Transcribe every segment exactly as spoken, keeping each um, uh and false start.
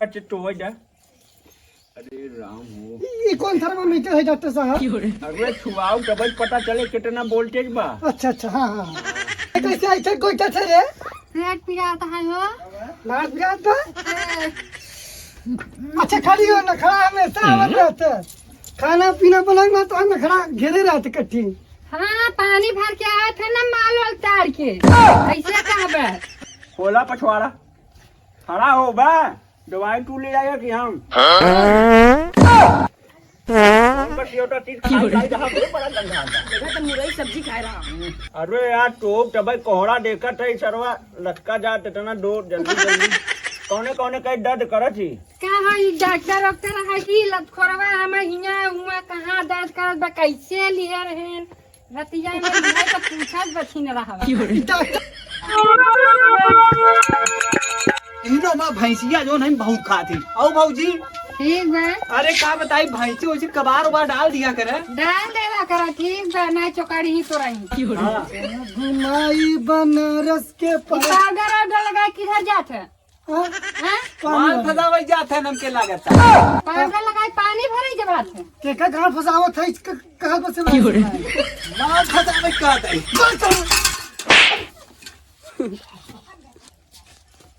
अच्छा, तो वही जा। अरे राम हो। ई कौन thermometer है, डॉक्टर साहब? अरे, छुआओ, तब पता चले कितना voltage बा। अच्छा, अच्छा, हाँ, हाँ। कैसे, ऐसे कोई कैसे रे? पेट पिरात है हो। पेट पिरात बा? हाँ। अच्छा, खड़ी हो ना, खड़ा हमेशा आवत रहते। खाना पीना बनाए ना तो हम खड़ा घेरे रहते कट्ठी। हाँ, पानी भर के आए थे ना, माल वाल तार के। कैसे कहबे? होला पछवाड़ा। खड़ा हो बा, दवाई तू ले आया कि हम? हाँ? कौन का सियोटा चीज खाई, खाई, जहाँ पे बड़ा गंधा आता। देखा तो मुरई सब्जी खाए रहा। अरे यार, टोक टबई कोहड़ा देखत है, सरवा लटका जात इतना डोर, जल्दी, जल्दी। कौने, कौने कहीं दर्द करत ही? का है, ई डॉक्टर वॉक्टर है कि लतखोरवा, हम हियाँ हुआँ कहाँ दर्द करत बा, कैसे लिहे रहेन? रतिया में इहे तो पूछत बथिन रहवा। क्यों रे? इनो माँ भैंसिया जौन है बहुत खात ही। आओ भौजी। ठीक बा। अरे का बताई, भैंसी वैसी कबार उबार डाल दिया करे। डाल देला करा, ठीक बा, ना चोकाड़ी ही तो रही। क्यों रे? हाँ। घुमाई बनारस के ई पर- पाउडर वाउडर लगाए किधर जात है? हाँ? हाँ? पानी माल भरे। फंसावे जात है, नमके लागत है। पाउडर लगाई, पानी भरे के बात है। केका गाँव फंसावत है, इसका कहाँ पर से क्यों रे? माल फंसावे कहत है। चल, चल।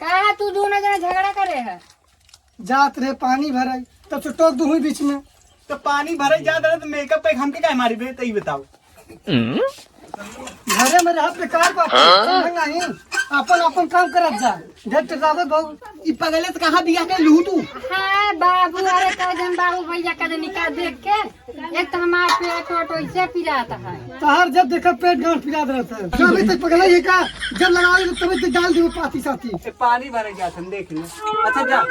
का है, तू दोनों जना झगड़ा करे है? जात रहे पानी भरे, तब से टोक दूँ बीच में। तो पानी भरे जात रहे तो मेकअप पे हमके काहे मारी बे, तो ई बताओ। घरे में रह बेकार बात, हाँ? समझ नहीं, अपन, अपन काम करत जा। ढेर टकरावे बाबू। ई पगले से कहाँ बियाह कर लू तू? हाँ बाबू, अरे का जन बाबू भैया का जन निकाल देख के, एक तो हमार पेट ओट वैसे पिरात है। तोहार जब देखा पेट गांठ पिरात रहता है। जब तक पगला ये का, जब लगावे तो तभी तक डाल दे पाती साथी। ए, पानी भरे जात हम देख ले। अच्छा जा।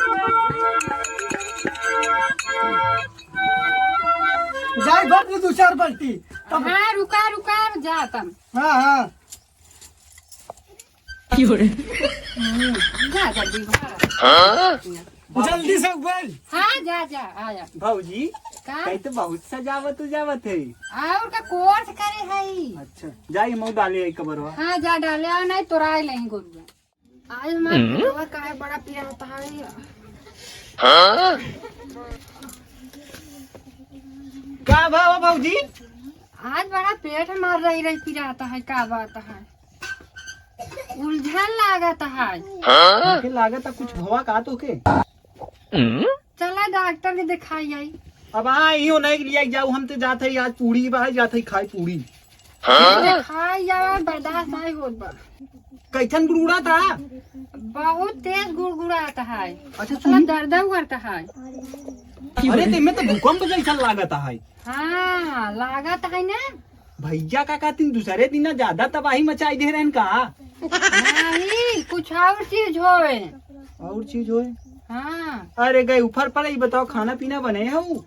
जाए भर ले दो चार बाल्टी। तब हाँ, रुका, रुका, जात हम। हाँ, हाँ। क्यों रे? जा जल्दी, भाग। जल्दी से बोल। हाँ, जा, जा, आ जा। भौजी, का? कहीं तो बहुत सजावत उजावत है। और का कोर्स करे है? अच्छा, जाई मऊ डाले आई कबरवा। हाँ, जा डाले आ, नहीं तोराए नहीं गोरुआ। आज हमार पेटवा काहे बड़ा पिरात है। का भा हो भौजी? आज बड़ा पेट हमार रही रही पिरात है, का बात है? उलझन लागत है। हमके लागत है कुछ भवा का तोके? चला डॉक्टर के दिखाई आई। अब हाँ, इहो नहीं लिया जाऊ, हम तो जात है आज पूड़ी बा, जात है खाई पूड़ी। दिखाई जावा, बर्दाश्त नहीं होत बा। कैसन गुड़गुड़ात है? बहुत तेज गुड़गुड़ात है। अच्छा, मतलब सुन। दर्द उगरत है। अरे, तेमे तो भूकंप जैसन लागत है। हाँ, लागत है ना। भैया का कहतीन, दूसरे दिन ना ज्यादा तबाही मचाई दे रहन का? नहीं, कुछ और चीज होए। और चीज होए? हाँ। अरे गए ऊपर पर, ई बताओ, खाना पीना बने हऊ?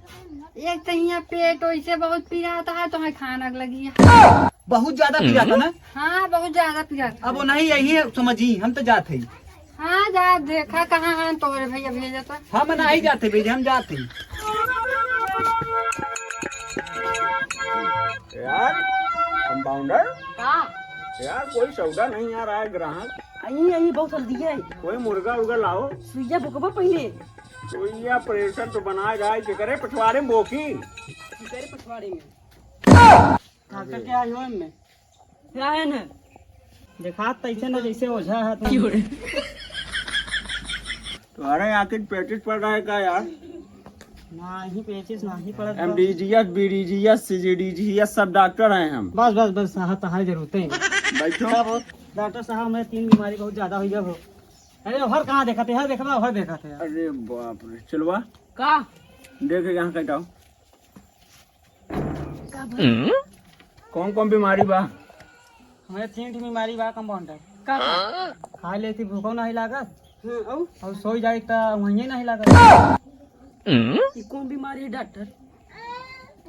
एक तो हियाँ पेट वैसे बहुत पिरात है, तो है खाना लगी है। बहुत ज्यादा पिरात है ना? हाँ, बहुत ज्यादा पिरात है। अब वो नहीं, यही है, समझी, हम तो जात है। हाँ, जा देखा कहाँ हैं तोरे भैया भेजत है। हम नहीं जाते भैया, हम जाते हैं। यार, कंपाउंडर? का? यार, कोई सौदा नहीं आ रहा है, ग्राहक। आई, आई, बहुत जल्दी है। कोई मुर्गा उर्गा लाओ। सुइया बोकबा पहले। सुइया प्रेशर तो बना जाए, जेकरे पछवाड़े में बोकी। जेकरे पछवाड़े में। डॉक्टर के आयो एमे। क्या है ना? देखात तैसे ना जैसे ओझा है तुम। क्यों रे? तुम्हारे यहाँ की पेचिस पड़ रहा है क्या यार? नहीं पेचिस नहीं पड़त बा। एमडीजीएस, बीडीजीएस, सीजीडीजीएस सब डॉक्टर हैं हम। बस, बस, बस, हाँ, तहार जरूरत है। बैठो। का हो? डॉक्टर साहब, हमें तीन बीमारी बहुत ज्यादा हुई है हो। अरे, हर कहाँ देखते हैं, हर देखबा, हर देखते हैं। अरे बाप रे, चलवा। का? देख यहाँ कटाओ। का भा? कौन कौन बीमारी बा? हमें तीन ठे बीमारी बा कंपाउंडर। का बा? खा लेती भूखो नहीं लागत। हाँ, और? और सोई जाए त वहीं नहीं लागत। ई कौन बीमारी है डॉक्टर?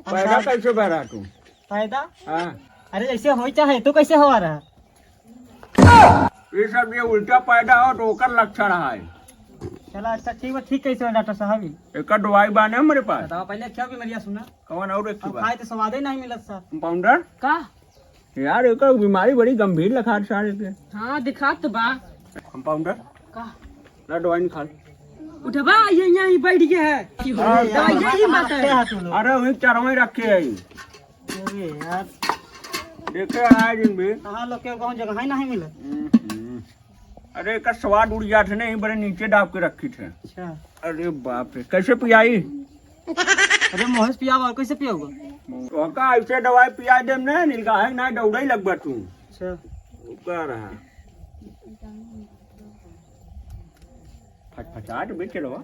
पैदा कैसे भरा तू? पैदा? हाँ। अरे जैसे होई चाहे, तू कैसे हो रहा? ये सब ये उल्टा पैदा हो तो ओकर लक्षण है। चला अच्छा ठीक बा, ठीक कैसे हो डॉक्टर साहब? एकर दवाई बाने हमरे पास। बताओ पहले क्या बीमारियाँ सुना? कौन और एक अब बा? खाए तो स्वादे नहीं मिलत सर। कंपाउंडर? का? यार एकर बीमारी बड़ी गंभीर लखात सारे के। हाँ दिखात तो बा। कंपाउंडर? का? ला दवाई निकाल। उठबा, ये यहीं बैठ गया है। हाँ, दवाई यहीं मत है। अरे, वहीं चरवाई रखे है। अरे यार। देखे आए दिन भी। कहाँ लोग के गाँव जगह ही नहीं मिलत। हम्म। अरे, एकर स्वाद उड़ जात है, नहीं, बड़े नीचे दाब के रखी थे। अच्छा। अरे बाप रे, कैसे पियाई? अरे मोहेश पियावा, कैसे पियाऊगा? ओका ऐसे दवाई पिया देम ना, नीलगा है ना, दौड़े लगबा तू। अच्छा। ओका रहा। फटफटाट बे चलवा।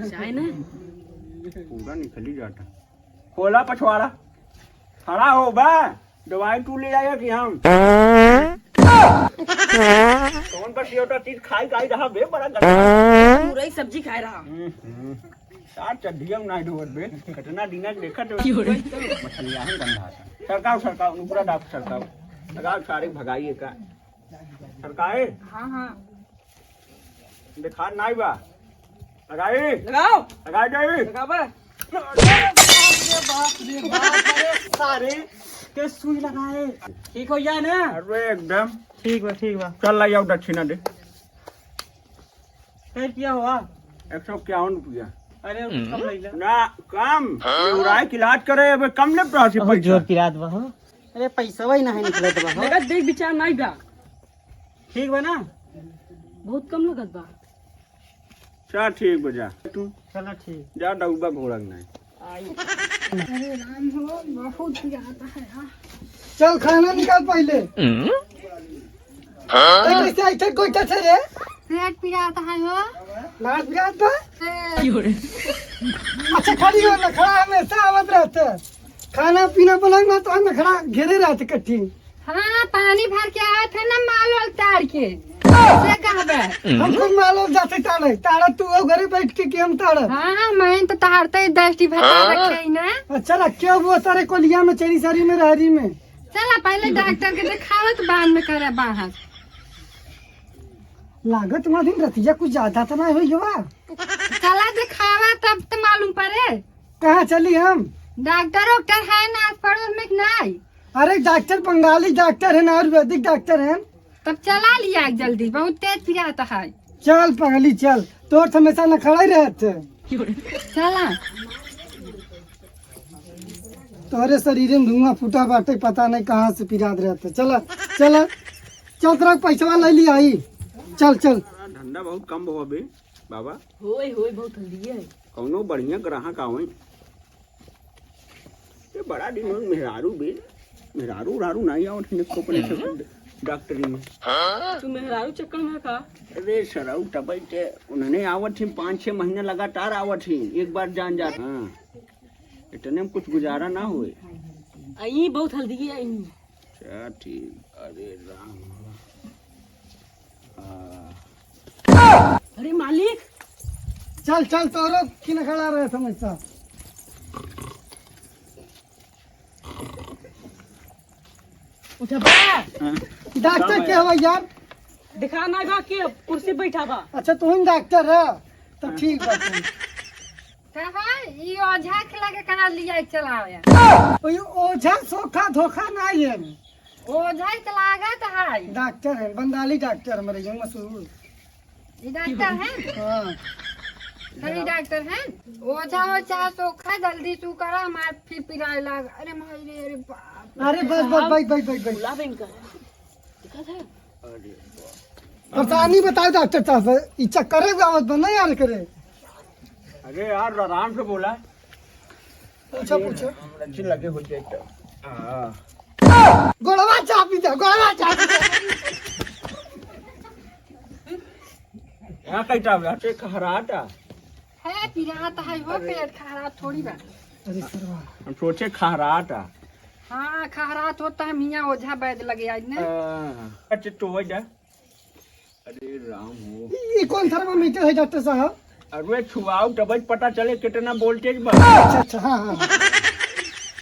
चाय ना। पूरा निकली जाता। खोला पछवाड़ा। खड़ा हो बा। दवाई तू ले आया कि हम? कौन बस ये होता चीज खाई खाई रहा बे, बड़ा गंदा। मुरई सब्जी खाए रहा। हम्म, हम्म। सार चड्डिया में नाई धोवत बे। कितना दिन है देखत हो। मछलिया है गंदा। सरकाओ, सरकाओ, ऊपरा डाक सरकाओ। लगाओ सारे भगाइए का। सरकाए? हाँ, हाँ। देखा नाई बा। लगाई? लगाओ। लगाई जाई? लगाबे। अरे बाप रे बाप, अरे सारे के सुई लगाए। ठीक हो जाए ना? अरे एकदम। ठीक बा, ठीक बा। चल लाई आओ दक्षिणा दे। कै रुपया हुआ? एक सौ इक्यावन रुपया। अरे कम लैला। ना, कम। हाँ? ये उड़ाए के इलाज करे, अब कम ले पैसे बहुत पैसा। जोर पिरात बा हो। अरे पैसा वही नहीं निकलत बा हो। देखा देख विचार नहीं बा। ठीक बा ना? बहुत कम लगत बा। चल ठीक बा, जा तू। चला ठीक। जा डौबा घोड़ा के नहीं। आई। अरे राम हो, बहुत पिरात है यार। चल खाना निकाल पहले। हम्म? ए, कैसे ऐसे कोई कैसे रे? पेट पिरात है हो। लाज पिरात बा? ए। अच्छा खड़ी हो ना, खड़ा हमेशा आवत रहते। खाना पीना बनाई ना तो हम खड़ा घेरे रहते कट्ठी। हाँ, पानी भर के आए थे ना माल वाल ताड़ के। से कहबे। हम खुद माल वाल जाते ताड़े। ताड़ा तू हो घरे बैठ के कि हम ताड़ा? हाँ, मैं तो ताड़ते ही दस टी भर हाँ। रखे ही ना। अच्छा, रखे हो वो सारे कोलिया में, चेरी सारी में, रहरी में। चला, पहले डॉक्टर के देखावत, बाद में करे बाहर। लागत वहाँ दिन रतिया कुछ ज्यादा तो ना होई गवा। चला देखावा, तब तो मालूम पड़े। कहाँ चली हम? डॉक्टर वॉक्टर है ना आस पड़ोस में कि नहीं? अरे डॉक्टर बंगाली डॉक्टर है ना, आयुर्वेदिक डॉक्टर है। तब चला लिया जल्दी, बहुत तेज पिरात है। चल पगली चल, तोर तो हमेशा न खड़ा ही रहत है। चला। तोहरे शरीरे में धुआं फूटा बाटे, पता नहीं कहाँ से पिरात रहत है। चला, चला, चल तोरा पैसवा ले लिया आई। चल, चल। धंधा बहुत कम हुआ बे बाबा। होय, होय, बहुत हल्दी है। कौनो बढ़िया ग्राहक आवे। ये बड़ा दिन में मेहरारू बे, मेहरारू उहरारू नहीं आवत है, निको अपने से डॉक्टरी में। तू मेहरारू चक्कर में का? अरे सरऊ तबई ते उन्होंने आवत है, पाँच छह महीने लगातार आवत है, एक बार जान जात। हाँ, इतने में कुछ गुजारा ना होए। आई बहुत हल्दी है, आई। अच्छा, ठीक। अरे राम। हाँ। अरे मालिक। चल, चल, तोरो किन खड़ा रहे समझता। उठा बा। हाँ। डॉक्टर के हवा यार? दिखा ना बा के कुर्सी बैठा बा। अच्छा, तू ही डॉक्टर है? तो ठीक बा तू। कहा, ई ओझा के लगे कहाँ लिया के चलावे? ओ, ई ओझा सोखा धोखा ना है। ओझा के लागत है। डॉक्टर है, बंगाली डॉक्टर हमारे यहाँ मशहूर। ई डॉक्टर है? हाँ। सही डॉक्टर है? ओझा हो चाहे सोखा, जल्दी तू करा, हमार फिर पिराए लाग। अरे माई रे, अरे बाप रे। अरे बस, बस, बस, बस, बस, बस। बुला बे इनका। दिखा था? परेशानी बताओ डॉक्टर साहब, ई चक्कर आवत बा, नहीं यार करे। अरे यार, आराम से बोला। पूछो, पूछो। अच्छी लगे हो जाए तो। हाँ। गोड़वा चापी दे, गोड़वा चापी दे। यहाँ कहीं टाप यार, चेक खहराटा। है, पिरात है, वो पेट खहरात थोड़ी बा। अरे सरवा। हम सोचे खहराटा। हाँ, खहरात होता है, मियाँ ओझा वैद लगे आज ने। हाँ। अच्छा, तो हो जा। अरे राम हो। ये कौन थर्मामीटर है डॉक्टर साहब? अरे छुआओ तब पता चले कितना वोल्टेज बा। अच्छा, अच्छा, हाँ, हाँ, हाँ।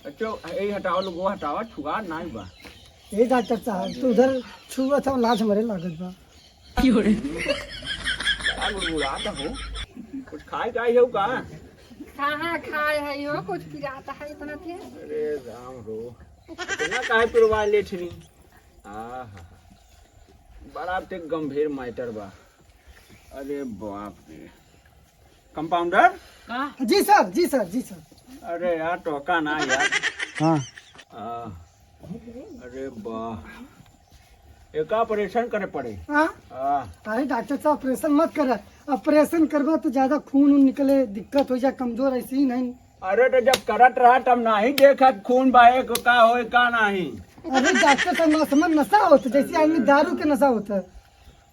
अच्छा, ये हटाओ लोग, वो हटाओ, छुआ नाई बा। ये डॉक्टर साहब, तू उधर छुआ था, लाज मरे लागत बा। क्या गुड़गुड़ाता हो? कुछ खाए का हो का? कहाँ खाए है यो? कुछ पिराता है इतना के? अरे राम हो, इतना काहे पिरवा लेठनी? आहा, बड़ा ते गंभीर मैटर बा। अरे बाप रे। कंपाउंडर? का? जी सर, जी सर, जी सर। अरे यार, टोका ना यार। हाँ। आ, अरे वाह, एक ऑपरेशन करे पड़े। हाँ? हाँ। अरे डॉक्टर साहब, ऑपरेशन मत कर। ऑपरेशन करबा तो ज्यादा खून उन निकले, दिक्कत हो जाए, कमजोर ऐसे ही नहीं। अरे तो जब करत रहा तब नाही देखत खून बा, एक का होए का नाही। अरे डॉक्टर साहब, नस में नशा होता, जैसे आदमी दारू के नशा होता।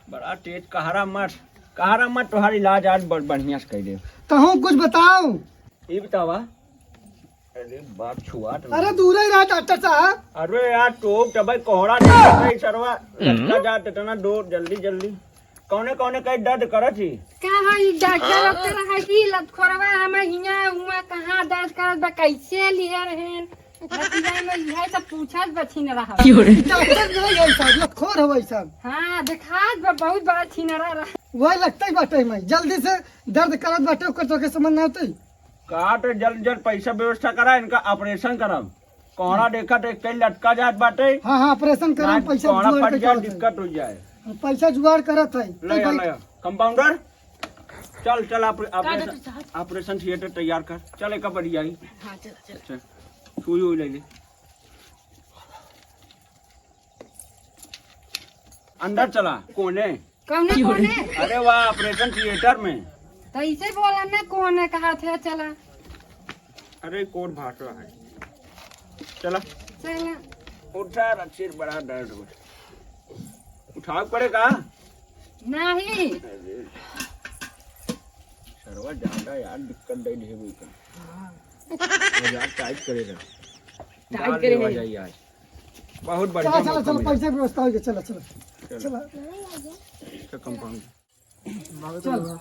बड़ा तेज कहारा मत, कहारा मत, तोहार इलाज आज बड़ बढ़िया से कर दे। कहूँ कुछ बताओ। ई बतावा। अरे बाप छुआत ना। अरे दूर ही रहा डॉक्टर साहब। अरे यार, टोक तबे कोहड़ा नहीं सरवा। लटका जात इतना दूर, जल्दी जल्दी। कौने कौने कहीं दर्द करत ही? का है ई डॉक्टर, डॉक्टर है कि लतखोरवा, हम हियां हुआ कहाँ दर्द करत बा, कैसे लिहे रहेन? बतिया में इहे सब पूछत बा छिनरा हवा। डॉक्टर नहीं है साहब, लतखोर हवा साहब। हाँ, देखात बा, बहुत बड़ा छिनरा रहा। वही लगता ही बाटे मैं, जल्दी से दर्द करत बाटे, ओकर तोके समझ ना होते। का तो जल्द जल्द पैसा व्यवस्था करा, इनका ऑपरेशन करब। कोहड़ा देखा तो एक कहीं लटका जात बाटे। हाँ, हाँ, ऑपरेशन करब, ना पैसा कोहड़ा जुगाड़ फट करके जाए, आवत है। दिक्कत हो जाए। हम पैसा जुगाड़ करत है। ले तो आ, भाई ले आ। कंपाउंडर, चल, चल, ऑपरे-, का ऑपरेशन, डॉक्टर साहब? ऑपरेशन थिएटर तैयार कर। चल, एक बढ़िया ही। हाँ, चल, चल। चल, सुई उई ले ले। अंदर चला, कोने। कौने कोने? अरे वाह, ऑपरेशन थिएटर में। तो इसे बोला ना, कोने कहा थे, चला। अरे, कोट भाषा है। चला। चला। उठा, रचिर बड़ा दर्द हो। उठाव पड़े का? नहीं। अरे, सरवा ज्यादा यार, दिक्कत दे दे हुई का। हाँ। और यार, टाइट करे रह। टाइट डाल करे देवा है। जाए यार। बहुत बढ़िया चला, चला, मौका चला, मिला। पैसे की व्यवस्था हो गई, चला, चला। चला। चला। इसका कंपाउंड। चल।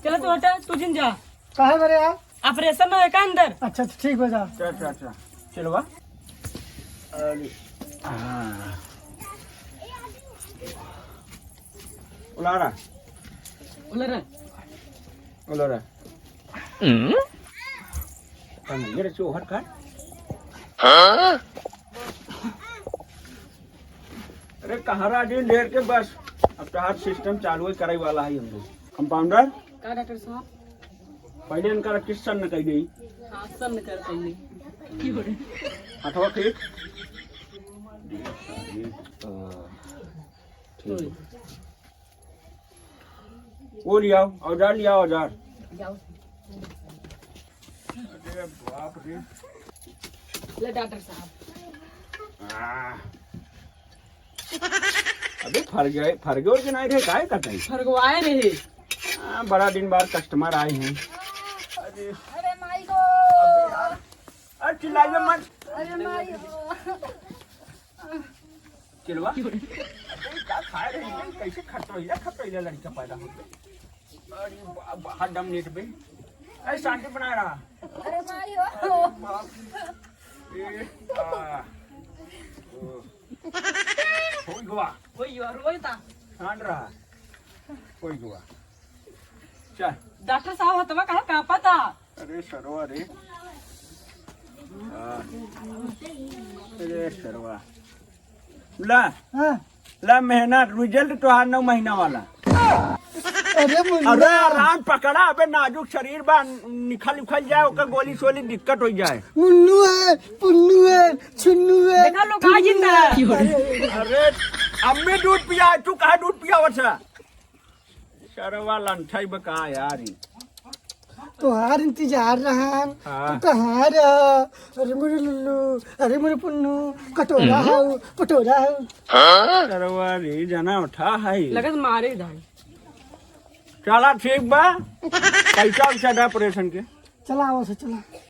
चलो तो हटा, तू जिन जा। काहे बरे यार? ऑपरेशन में है का अंदर? अच्छा, अच्छा, ठीक बा, जा। अच्छा, अच्छा, अच्छा। चलो बा। अरे, हाँ। उलारा। उलारा। उलारा। हम्म? कौन है? ये रहे चोहर का? हाँ? अरे कहाँ राजी लेट के बस, अब तोहार सिस्टम चालू ही करे वाला है हम लोग। कंपाउंडर, का डॉक्टर साहब? पहले इनका किस सन न कही गई? हाँ, सन कर पहले। हथवा ठीक? ठीक। वो लियाओ, औजार लियाओ, औजार। जाओ। अरे बाप रे। ले डॉक्टर साहब। आ। अबे फर गए, फर गए और के नहीं रहे, काहे करते हैं? फरगवाए रहे। हाँ, बड़ा दिन बाद कस्टमर आए हैं। अरे। अरे माई गो। अरे चिल्लाइए मत। अरे माई गो। चिलवा? अरे, का खाए रही है? कैसे खटोइला, खटोइला लड़का पैदा होते? अरे, बा-, बाहर दम लेट बे। अरे, शांति बनाए रहा। अरे, माई हो। बाप। ए, आ। ओ। होई गवा। होई गवा, रोई ता। शांत रहा। होई गवा। चल। डॉक्टर साहब, हथवा कहाँ कांपा था? अरे सरवा रे। हाँ। अरे सरवा। ला। हाँ। ला मेहनत, रिजल्ट तोहार नौ महीना वाला। अरे मुन्नू। अरे आराम पकड़ा, अबे नाजुक शरीर बा, निखल उखल जाए, ओकर गोली सोली दिक्कत हो जाए। मुन्नू है, पुन्नू है, छुन्नू है, देखा लोग आ जिंदा है। अरे, अरे, अम्मी दूध पिया, तू कहाँ दूध पिया वैसा? सरवा लंठाई बका यार ई। तोहार इंतजार रहन, हाँ। तू कहाँ रह? अरे मोरे लुल्लू, अरे मोरे पुन्नू, कटोरा हम्म। हऊ, कटोरा हऊ। सरवा रे, जना उठा है। लगत मारे दाई। चला ठीक बा, पैसा वैसा दे ऑपरेशन के। चला, आओ से चला।